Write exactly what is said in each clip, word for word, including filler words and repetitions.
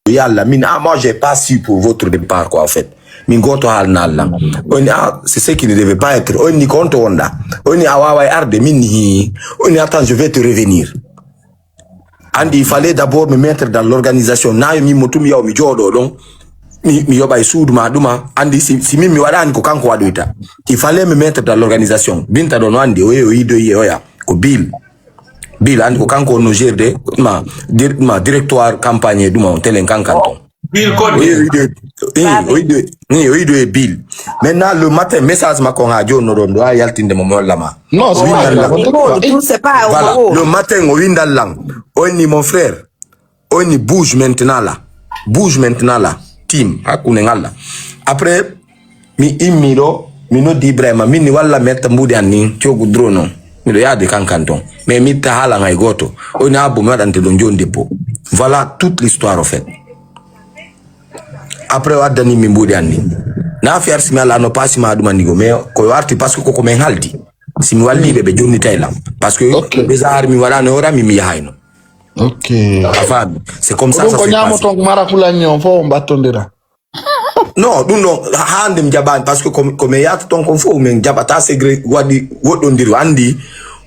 Yalla, min, ah, moi, j'ai pas su pour votre départ, quoi, en fait. Min goto haalna Allah. On dit, ah, c'est ce qui ne devait pas être. On dit, ko on to wonɗa. On dit, a waaway arde, min ni, hi. On dit, attends, je vais te revenir. Andi, il fallait d'abord me mettre dans l'organisation. Nayo min mo tum yaw mi jooɗo ɗon. Mi, mi yoɓay suudu ma ɗuma. Andi, si, si min mi waɗani ko kanko waɗoyta. Il fallait me mettre dans l'organisation. Binta ɗon o andi, o yehi, o yidoyi e oya. Ko Bill. Bill, andi ko kanko wonno gérde, ma, dir-, ma directoire campagne e ɗuma on, telen kankan ton. Bill Codé. Oui, oui, oui, oui, oui, oui, oui, oui, Bill. Maintenant, le matin, message makko ha jooni no ɗon, ɗo a yaltinde mo, mo holla ma. Non, c'est pas grave. Tout, c'est pas. Voilà. Le matin, o windan lan. O inni, mon frère, o inni, bouge maintenant là. Bouge maintenant là. Team, hakkunde ngal la. Après, mi immi ɗo, mi noddi Ibrahima, min ni walla mi etta mbuuɗi an ni, cogu drone on. Miɗo yaade kankan ton. Mais mi itta haalan hay gooto. O inni, abbo, mi waɗante ɗon jooni debbo. Voilà toute l'histoire, au fait. Après, o addani mi mbuuɗi an ni. Na fiyar si mi ala no paasi ma ɗum anndi go. Mais ko o arti parce que koko men haldi. Si mi walli ɓe, ɓe jonnitay lam. Parce que ɓe zahar mi waɗano hoore mi, mi yahayno. Ok. A faami? C'est comme ça, ça se passe. Ko ñaamoton mara kulañi on fof on ɓattondira. Non, ɗum ɗon, ha hande mi jaɓani, parce que ko, ko mi yahata ton kon fof, min jaɓata secret waɗi woɗɗondiri, anndi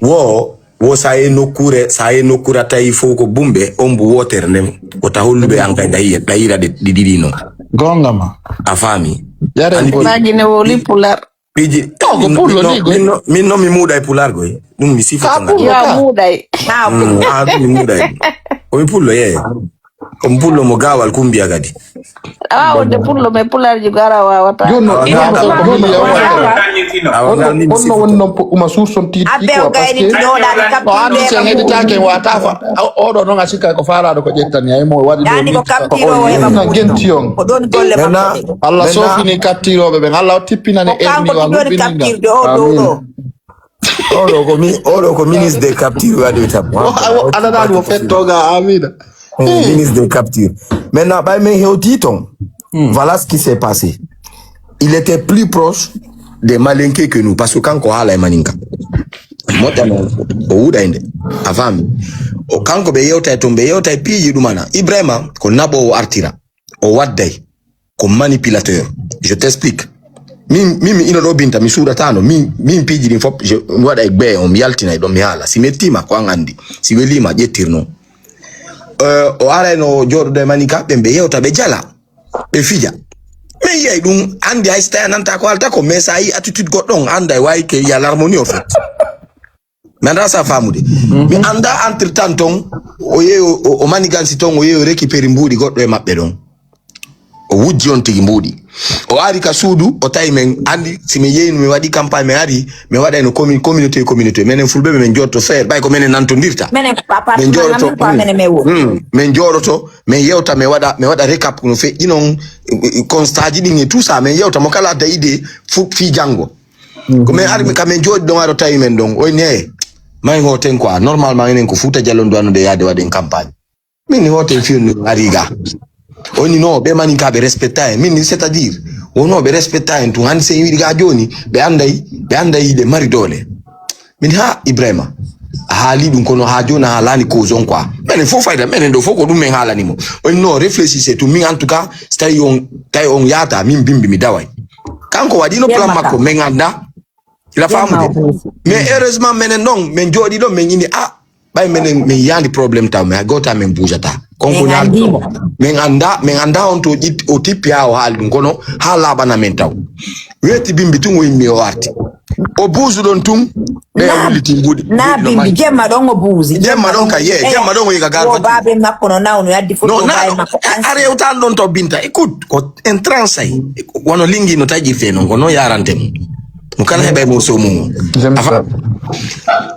wo, wo sa e nokkuure, sa e nokkuure a tawi fof ko bumɓe, on mbu wootere nden, ko ta holluɓe an kay ɗayira, ɗayira ɗe, ɗi ɗiɗi non. Gonga ma. A faami? Yare. Anndi ko pi-, imagine woli pular. Piiji, to ko min, pullo min no, ni, min no, min no mi muuɗa e pular goy. Ɗum mi sifata. Ka pullo. Yo ka muuɗay. Mm, ah, ɗum mi muuɗay. Ko mi pullo, ye. Ko mi pullo mo gaawal kumbiya kadi. Awa wonde pullo, mais pularji ko ara wawata. Jonno, awa jonno, gaawal ko kumbiya wawata. Awa ngal min mi sifata. Onno wonno po-, uma source on tiiɗi. Abbe o gayni tinoɗa ni. Ko an si en editake wata fa. Oɗo noon a sikka ko faalaɗo ko ƴettani ay mo waɗi. Dani ko kaptiro o heɓa. Genti on. Ko ɗon golle makko ɗe. Allah sofini kaptiroɓe ɓen. Allah o tippinani. Ko kanko erni wa ɗum ɗon huɓɓininga. Kaptirde o ɗo ɗo. Oɗo ko mi-, oɗo ko ministre des captures waɗi tam. Aɗa ɗaɗi mo fettoga, amina. Eh, ministre des captures. Maintenant, ɓay min hewti ton. Hmm. Voilà ce qui s'est passé. Il était plus proche des Malinké que nous, parce que kanko haala e maninka. Moƴƴa noon, o wuuɗay nde. A faami? O, kanko ɓe yewtay ton, ɓe yewtay piiji ɗum ana. Ibrahima, ko naɓoowo artira. O wadday. Ko manipulateur. Je t'explique. Min, min, mi ino ɗo Binta, mi suuɗataano. Min, min piiji ɗin fof, je, mi waɗa e ɓe on, mi yaltina e ɗon, mi haala. Si mi ettiima, ko an anndi. Si weliima, ƴettir non. Euh, o arayno jooɗoɗo e maninka, ɓen ɓe yewta, ɓe jala, ɓe fija. Min yiyay ɗum, anndi hay so tawi a nanta ko haalta ko, mais so a yii attitude goɗɗo on, annday way ke y a l'harmonie, au fait. Mi anndaa si a faamude. Mi anndaa entre temps ton, o yehi o, o, o manigansi ton, o yehi o récupérer mbuuɗi goɗɗo e maɓɓe ɗon. O wujji on tigi mbuuɗi. O ari ka suudu, o tawi men, anndi si min yehi, min waɗi campagne, min ari, min waɗayno commu-, communauté, communauté. Menen fulɓe ɓe min jooɗoto frère, ɓay ko menen nantondirta. Menen ko appartement, min jooɗoto, amen ko amen e men woni. Hmm. Min jooɗoto, min yewta, min waɗa, min waɗa récap no feƴƴi non, eh, eh, constat ji ɗin e tout ça, min yewta mo kala adda idée fu-, fii janngo. Ko min ari, ka min jooɗi ɗon, aɗo tawi men ɗon. O inni, "Hey, may hooten quoi. Normalement, enen ko Fuuta Jalon duwano de yaade waɗen campagne." Min ni hooten fiyon ari ga. O inni, "Non, ɓe maninka ɓe respecta en." Min ni, c'est-à-dire, wono ɓe respecta en tun. Hande si en wiɗi ga jooni, ɓe anday, ɓe anday ɓe mari doole. Min, "Ha, Ibrahima, a haali ɗum, kono ha jooni a haalani cause on quoi. Menen fof fayda, menen ɗo fof ko ɗum min haalani mo." O inni, "Non, réfléchissez tout. Min, en tout cas, so tawi on, tawi on yaata, min bimbi mi daway." Kanko waɗino plan makko, min annda. Ila faamude. Mais heureusement, menen ɗon, min jooɗi ɗon, min ini, ah, ɓay menen, min yaandi problème taw, mais hay gooto men buujata. Konko ñaali ɗo. Min annda, min annda on to ƴitti, o tippi haa o haali ɗum, kono haa laaɓana min taw. Weeti bimbi tun o immi o arti. O buusu ɗon tun, ɓe wulliti mbuuɗi. Na mbuuɗi no bimbi, jemma ɗon o buusi. Jemma ɗon ka, ye, jemma ɗon o yiga garba. Baabe makko no nawno, yaddi foto baabe makko. A rewtan ɗon to Binta, écoute, ko en tranche ay. Wano lingi no taƴirte non, ko non yarante mo. Mo kala heɓay morceau mum o. Afa.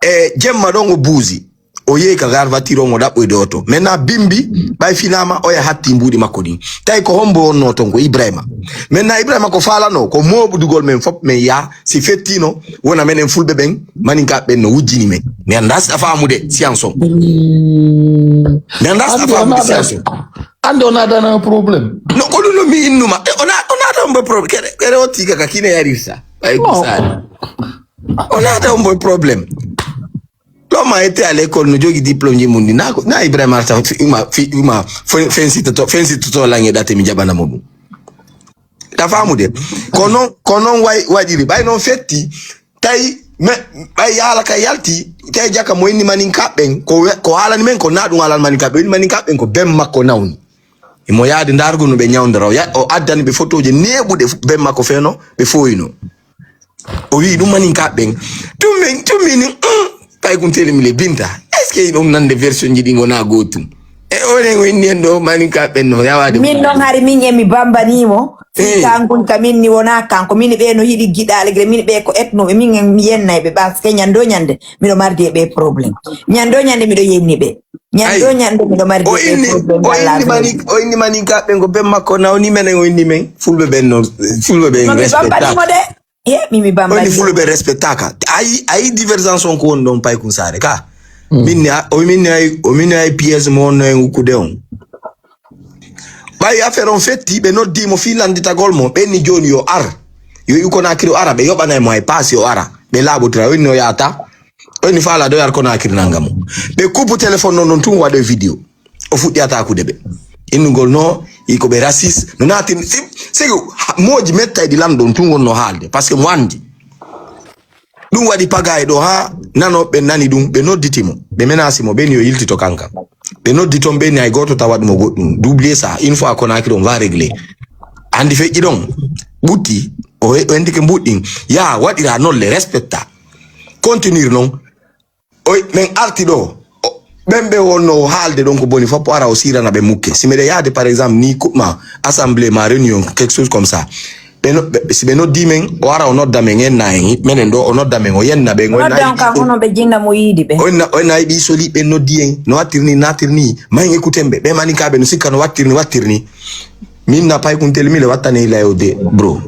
E jemma ɗon o buusi. O yehi ka gar voiture on, o ɗaɓɓoyde oto. Maintenant, bimbi, ɓay finaama, oya hatti mbuuɗi makko ɗin. Tawi ko hombo wonno ton, ko Ibrahima. Maintenant, Ibrahima ko faalano, ko mooɓudugol men fop, men yaha, si fettino, wona menen fulɓe ɓen, maninka ɓen no wujjini men. Mi annda si a faamude, science on. Mi annda si a faamude, science on. Ande o naatana problème. No, ko ɗum no mi innuma. E, o na-, o naata on mbo problème. Kere, kere o tika ka kine yarirta. Ɓay ko sali. O naata on mbo problème. Ɗon ma ette à l'école no jogi diplôme ji mum ɗi. Na ko, na Ibrahima Arta fi, uma, fi, uma, fen-, fensitoto, fensitoto lange ɗate mi jaɓana mo ɗum. Ɗa faamude? Ko noon, ko noon way-, waɗiri. Ɓay noon fetti, tawi me, ɓay yaala ka yalti, tawi jaka mo inni manin kaɓɓen, ko we-, ko haalani men ko na ɗum haalani manin kaɓɓen. Inni manin kaɓɓen ko ben makko nawni. Imo yaade ndaargu no ɓe ñawndora. O ya-, o addani ɓe fotooje neeɓuɗe fu-, ben makko feeno, ɓe fooyino. O wi'i ɗum manin kaɓɓen. Tum men, tum minin, mm, pay kun teli mi le Binta. Est-ce que ɗum nande version ji ɗi ngona gootum? E onen o inni en ɗo manin kaɓɓen no yawaade. Min noon hari min emi bambani mo. Fii Eh. Kankun ka min ni wona kanko. Min ɓe no hiɗi giɗaale gre. Min ɓe ko etnoɓe. Min en mi yennay ɓe parce que ñande o ñande miɗo mardi e ɓe problème. Ñande o ñande miɗo yenni ɓe. Ñande Ay. o ñande miɗo mardi O e ɓe inni, problème o walla inni affaire. Mani, o inni manin kaɓɓen ko ben makko nawni menen o inni men. Fulɓe ɓen no, fulɓe ɓen Mami respecta. Bambani mo de. Ye, mi, mi bambani. Woni fulɓe respectaka. Ayi, ayi divergence on ko woni ɗon paykun saare ka. Mm. Min ni a-, o min ni ay, o min ni ay pièce mo wonno en ukkude on. Ɓay affaire on fetti, ɓe noddi mo fii landitagol mo, ɓe ni jooni yo ar. Yo iw Conakry o ara, ɓe yoɓanay mo ay paasi o ara. Ɓe laaɓotira, o inni o yaata. O inni faala ɗo yar Conakry nanga mo. Ɓe kupu téléphone non non tun waɗoy vidéo. O fuɗɗi atakude ɓe. Innugol no, yi ko ɓe raciste, no naatini, si, si, ha, mooji mettayɗi lanɗo on tun wonno haalde, parce que mo anndi. Ɗum waɗi pagaye ɗo haa nanooɓe nani ɗum, ɓe nodditi mo, ɓe menasi mo, ɓe ni yo yiltito kanka. Ɓe noddi toon, ɓe ni hay gooto tawa ɗum o goɗɗum. Doublier ça, une fois Conakry, on va régler. Anndi feƴƴi ɗon, ɓutti, o he-, o hendi ke mbuɗɗin. Yaa, waɗira nolle, respecta. Continuer non. Oy, men arti ɗo. O, ɓen ɓe wonno o haalde ɗon ko boni fof, o ara o sirana ɓe mukke. Si miɗa yaade, par exemple, ni kuɓma, assemblée ma, réunion, quelque chose comme ça. Ɓe no-, ɓe, si ɓe noddi men, o ara o nodda men, en na en, menen ɗo, o nodda men, o yenna ɓen, o yenna Noddan yiɗi kan ɓe. Hono ɓe jinna mo yiidi ɓe. O yenna, o yenna yiɗi soli ɓe noddi en, no wattirni, natirni, ma en écouten ɓe. Ɓe mani ka ɓe no sikka no wattirni, wattirni. Min na paykun tel mi le wattane ila yo de, bro.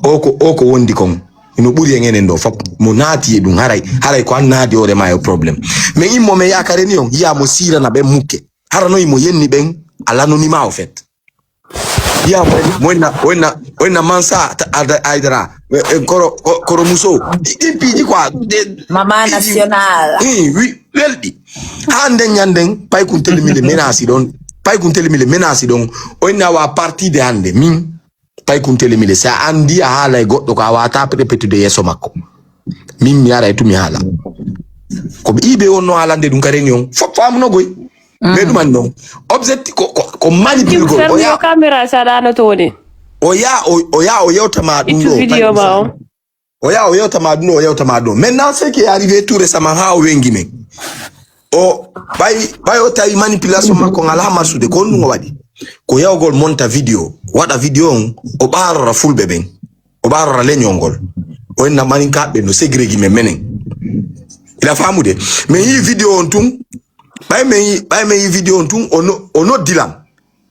O ko, o ko wondi kon. Ino ɓuri en enen ɗo fop. Mo naati e ɗum haray, haray ko an naadi hoore ma e problème. Mais immo men yakare ni on, yiya mo sirana ɓen mukke. Hara no imo yenni ɓen, a lanunima o fait. Yiya mo, mo inna, o inna, o inna Mansa, ta-, Ada-, Aydara, e, e, koro, ko-, koro Muso. Ɗi, ɗin piiji quoi, de, Mama piiji, National. Eh, wi, welɗi. Hande ñanden, paykun telimile menasi ɗon. Paykun telimile menasi ɗon. O inna wa partie de hande, min. Paykun telimile, si a anndi a haala e goɗɗo ko a waata répétude yeeso makko. Min mi ara e tumi haala. Ko ɓe iɓe wonno haalande ɗum ka réunion. Fof faamunogoy. Mm. Mais ɗum anndi noon. Objectif ko, ko, ko manipulgol. Ferme o caméra sa ɗano to woni. O ya, o, o ya, o yewta ma ɗum Ittu ɗo, vidéo ma o. O ya, o yewta ma ɗum ɗo, o yewta ma ɗum. Maintenant, ce qui est arrivé tout récemment, ha o wengi men. O ɓay, ɓay o tawi manipulation makko ngal ha marsude, ko honɗum o waɗi? Ko yawgol monta vidéo, waɗa vidéo on, o ɓaarora fulɓe ɓen, o ɓaarora leñol ngol. O inna maninkaɓe no segreji men menen. Ila faamude? Min yi vidéo on tun, ɓay min yi, ɓay min yi vidéo on tun, o no-, o noddi lan.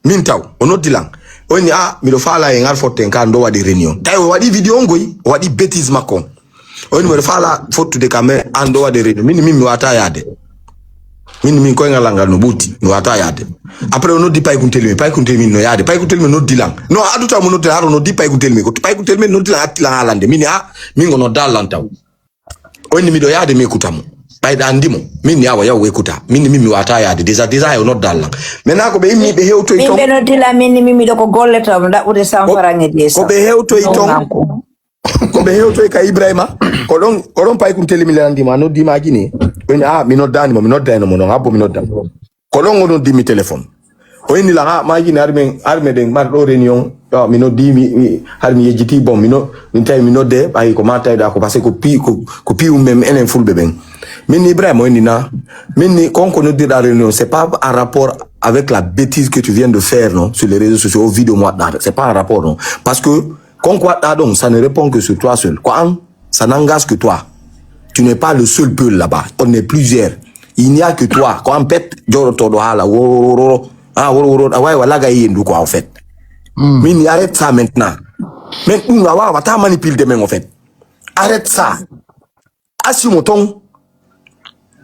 Min taw, o noddi lan. O inni, "Ah, miɗo faala en ar fotten ka, ndo waɗi réunion." Tawi o waɗi vidéo on goy, o waɗi bêtise makko on. O inni, "Miɗo faala fottude ka, mais an ndo waɗi réunion." Min, min mi wata yaade. Min, min koyngal an ngal no ɓutti, mi wata yaade. Après o noddi paykun telmi, paykun telmi no yaade. Paykun telmi noddi lan. No, aduta mo noddi lan, haro noddi paykun telmi. Ko paykun telmi noddi lan, atti lan haalande. Min, "Ah, min o nodda lan taw." O inni, "Miɗo yaade, mi ekkuta mo." Ɓay ɗa anndi mo. Min ni, "Awa, yaw, ekkuta." Min ni, min mi wata yaade. Déjà, déjà, o nodda lan. Maintenant, ko ɓe immi, ɓe hewtoy Min ton. Ɓe noddi lan, min ni, min miɗo ko golle to, mi ɗaɓɓude cent Ko, francs e deux cents. Ko ɓe hewtoy ton. Ko ɓe hewtoy ka Ibrahima. Ko ɗon, ko ɗon paykun telimi le anndi ma, noddi ma Guinée. O inni, "Ah, mi noddaani mo, mi noddayno mo noon, habbo mi nodda mo." Ko ɗon o noddimi téléphone. O inni lan, "Ah, maa Guinée, har min, har meɗen mbar ɗo réunion. Yo, mi noddi, mi, mi, har mi yejjiti, bon, mi no-, min tawi mi nodde, ɓay ko ma tawiɗa ko, parce que ko pi-, ko, ko pi'um men, enen fulɓe ɓen." Min ni Ibrahima, o inni na, min ni, kon ko noddirɗa réunion, c'est pas en rapport avec la bêtise que tu viens de faire, non, sur les réseaux sociaux, o vidéo mo waɗɗa, c'est pas en rapport, non. Parce que kon ko waɗɗa ɗon, ça ne répond que sur toi seul. Ko an, ça n'engage que toi. Tu n'es pas le seul peul là-bas. On est plusieurs. Il n'y a que toi. Ko an pet, joɗotoɗo haala, woro, woro, woro. Ah, woro, woro. A wawi wala ga yendu quoi, en fait. Mm. Min, arrête ça maintenant. Men ɗum a wawata manipulde men, en fait. Arrête ça. Assume ton.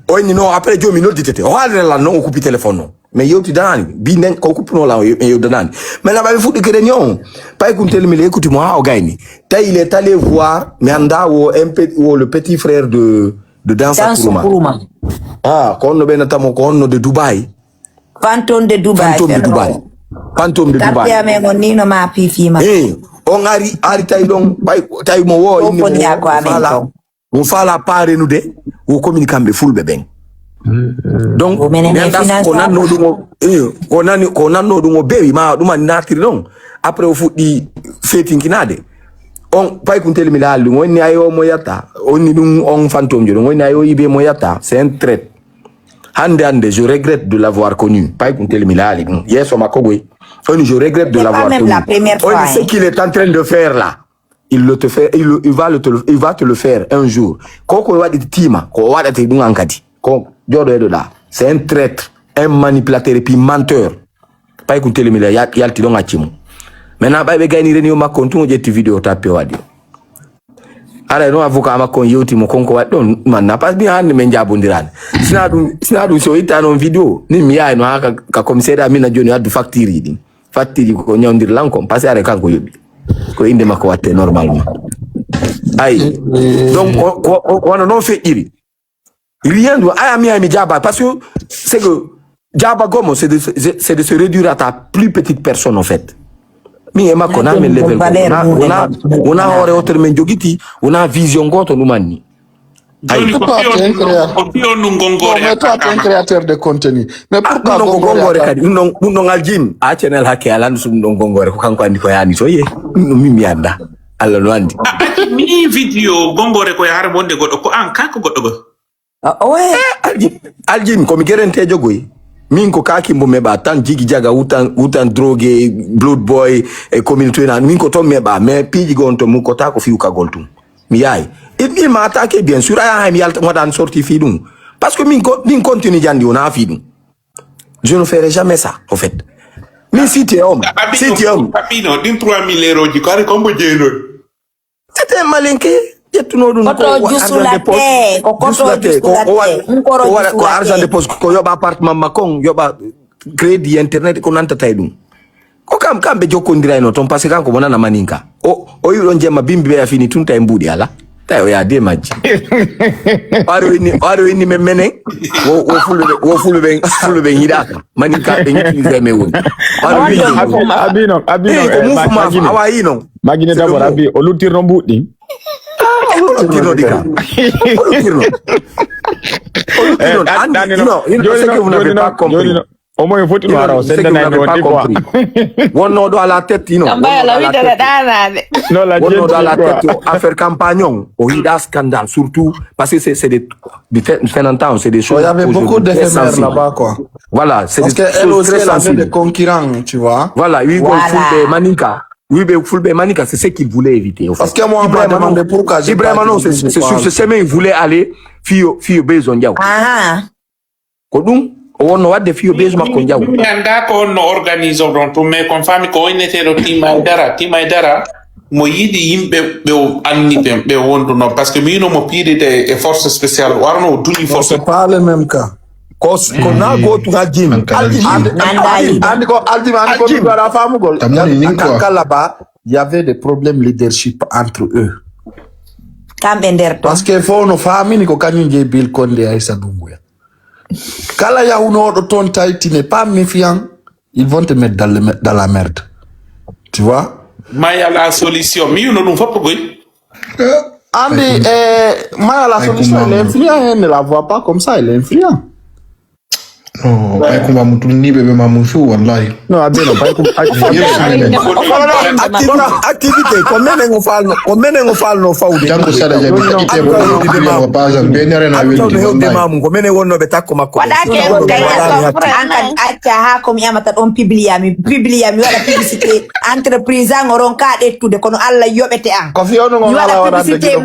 O inni non, après jomi nodditete. O haalira lan non, o kupi téléphone non. Mais yewti danaani. Bi nden ko kuppuno lan, o yew danaani. Mais là, ɓe fuɗɗi kede ñoo. Paykun telmi le, écoute moi, o gayni. Tawi il est allé voir, mi anda wo M P, wo le petit frère de, de Dansa Kuruma. Ah, ko honno ɓe nata mo, ko honno de Dubai. Fantôme de Dubai. Fantôme de Dubai. Fantôme de Dubai. Carte amen on ni no ma fifi ma. Eh, on ari, ari tawi ɗon, ɓay, tawi mo wo, inni mo wo, fala. Mo fala pa renude, wo commune kamɓe fulɓe ɓen. Donc, mi annda ko nanno ɗum o, eh, ko nani, ko nanno ɗum o bewi, ma ɗum an natiri ɗon. Après o fuɗɗi fetinkinade. On, pay kun teli mi laali ɗum, onni ay o mo yatta, onni ɗum on fantôme jo ɗum, onni ay o ibe mo yatta, c'est un traître. Hande, hande, je regrette de l'avoir connu. Pay kun teli mi laali ɗum. Yeso makko goy. Onni, je regrette de l'avoir connu. C'est pas même la première fois, hein. Onni, ce qu'il est en train de faire là, il le te fait, il, il va le te, il va te le faire un jour. Ko ko waɗi tima, ko waɗate ɗum an kadi. Ko joɗo e ɗo ɗa. C'est un traître, un manipulateur et puis menteur. Pay kun teli mi la ya-, yalti ɗon acci mo. Maintenant, ɓay ɓe gayni reni o makko on tun o ƴetti vidéo tappe o waɗi. Ara no avocat makko on yewti mo kon ko waɗi ɗon, man na pas bien hande men jabondirani. Sina ɗum, sina ɗum so itta non vidéo, ni mi yahay no ha ka, ka commissaire Amina joni addu facture ɗin. Facture ko ñawdir lan kon, parce que are kanko yoɓi. Ko inde makko watte normalement. Ay. Donc, ko, ko, ko wano non feƴƴiri. Rien de, aya mi, aya mi jaba, parce que c'est que jaba gomo, c'est de, c'est de se réduire à ta plus petite personne, en fait. Mi e makko, na men level ko, wona, wona, wona hoore hoto men jogiti, wona vision goto ɗum anni. Ay. Joni ko piyon ɗum, ko piyon ɗum gongore. Non, mais toi, t'es un créateur de contenu. Mais pourquoi ɗum ɗon ko gongore kadi, ɗum ɗon, ɗum ɗon aljin, a channel hakke alandu so ɗum ɗon gongore, ko kanko andi ko yani to ye. Ɗum ɗum min mi anda. Allah no andi. A, a, mi vidéo gongore ko yahara wonde goɗɗo, ko an kanko goɗɗo go. Ah, ouais. Eh, aljin, aljin, ko mi gerentejo goy. Min ko kaki mbo meɓa tan jigi jaga wutan, wutan drogue, blood boy, e commune to ina. Min ko ton meɓa, mais piiji gon to mu ko ta ko fiu kagol tum. Mi yayi. Il, il m'a attaqué, bien sûr. Aya hay mi yalta, waɗan sorti fi ɗum. Parce que min ko, min continue jandi wona fi ɗum. Je ne ferai jamais ça, au fait. Min si tu es homme, si tu es homme. Abino, ɗin trois mille euros ji, ko ari ko mbo jeenoy. C'était malinke, ƴettuno ɗum ko argent de poche. Koto jusulate, ko koto jusulate, ko, ko wa-, jusulate. Ɗum koro ko waɗa, ko argent de jusulate. Poche, ko yoɓa appartement makko on, yoɓa crédit internet, ko nantata e ɗum. Ko kam, kam ɓe jokkondirayno toon, parce que kanko mo nana maninka. O, o yiɗon jemma bimbi ɓe a fini tun tawi mbuuɗi ala. Tawi o yaha de majji. O ari o inni, o ari o inni men menen. Wo, wo fulɓe ɓe, wo fulɓe ɓen, fulɓe ɓen yiɗaka. Maninka ɓe utilisé men woni. O ari o inni. Abi, abi non, abi non, eh, ko mouvement, awa yi non. Magine d'abord, abi, o luttirno mbuuɗi. Ah, o luttirno ɗi ka. O luttirno. O luttirno. Eh, andi, non, non, non, non, non. Omo e foti no ara o sendanay mi o dipo. Wonno ɗo à la tête, ino. Wonno ɗo à la tête. Non, la wonno ɗo à la tête, affaire campagne on, o yiɗa scandale, surtout, parce que c'est, c'est des, des faits, faits en temps, c'est des choses, il y avait beaucoup d'éphémères là-bas, quoi. Voilà, c'est des choses très sensibles. Parce que elle aussi, elle avait des concurrents, tu vois. Voilà, oui, bon, voilà. Fulɓe Maninka. Oui, ɓe fulɓe Maninka, c'est ce qu'il voulait éviter, au fait. Parce que moi, on m'a demandé pourquoi j'ai pas dit. Ibrahima, non, c'est, c'est sur ce chemin il voulait aller, fiyo, fiyo besoin jaw. Ah. Ko ɗum o wonno waɗde fiyo beeso makko njaw. Mi annda ko on no organise o ɗon tun, mais kon faami ko o inneteeɗo Tim Aydara. Tim Aydara mo yiɗi yimɓe ɓe o anni ɓe, ɓe wonduno, parce que mi yino mo piiride e force spéciale, warno o duñi force. C'est pas le même cas. Ko, ko na gootum Aljim. Aljim. Andi, andi, andi ko Aljim, andi ko mi waɗa faamugol. Tamoni nin quoi. Kala ba, il y avait des problèmes leadership entre eux. Kamɓe nder ɗon. Parce que fof no faamini ko kañum jeyi Bill Condé e Aissa Doumbouya. Kala yahunooɗo toon tawi tu n'es pas méfiant, ils vont te mettre dans le me-, dans la merde. Tu vois? Maya la solution. Mi yino ɗum fof ko goy. Andi, eh, Maya la solution, il est influent, hein, ne la vois pas comme ça, il est influent. Oh, ay ko mamu tun ni ɓe, ɓe mamu su, wallahi. Non, abino, pay ko, ay, activité, activité, ko menen o falno, ko menen o falno fawde. Jango sada jabi, activité, ko ɗo ɗiɗi ma, o pasa, be nere na weli, wallahi. Mamu, ko menen wonno ɓe takko makko. Waɗa ke, waɗa ke, an kan acca ha ko mi amata ɗon publia, mi publia, mi waɗa publicité, entreprise an o ronka ɗettude, kono Allah yoɓete an. Ko fiyono ngon mi waɗa publicité.